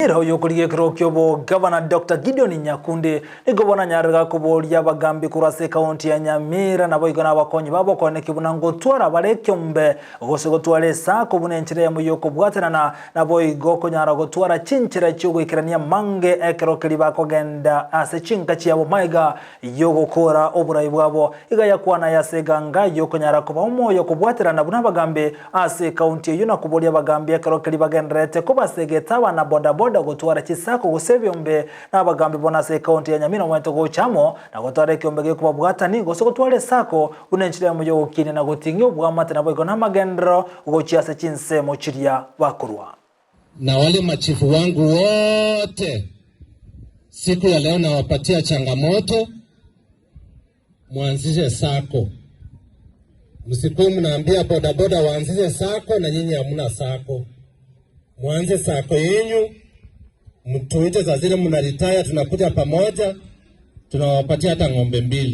Ere oyokorigia ekerogo ki'obogavana Doctor Gideon Nyakundi nigo bono anyarire gakoboria abagambi korwa ase ekaunti ya Nyamira naboigo nabakonyi babo okoenekia buna ngotwara bare ekiombe gose gotwara esako buna enchera eyemo yokobwatanana naboigo konyara gotwara chinchera chiogoikerania amange ekero keria bakogenda ase chinka chiabo magega yogokora oborai bwabo. Iga yakwana aya ase eganga y'okonyara koba omoyo kobwaterana buna abagambi ase ekaunti eyio na koboria abagambi ekero keria bagendererete kobasegeta abana bodaboda gotwara chisako gose ebiombe na abagambi bono ase ekaunti ya Nyamira omanyete gocha amo na gotwara ekiombe gekobabwatani gose gotwara esako buna enchera eyemo yogokinia na goting'ia obwamate naboigo namagenderero gochia ase chinsemo chiria bakorwa. Na wale machifu wangu wote siku ya leo nawapatia changamoto, mwanzishe sako. Msikuwe mnaambia bodaboda waanzishe sako na nyinyi hamna sako. Mwanze sako yenyu, mtuite saa zile mna retire, tunakuja pamoja, tunawapatia hata ng'ombe mbili.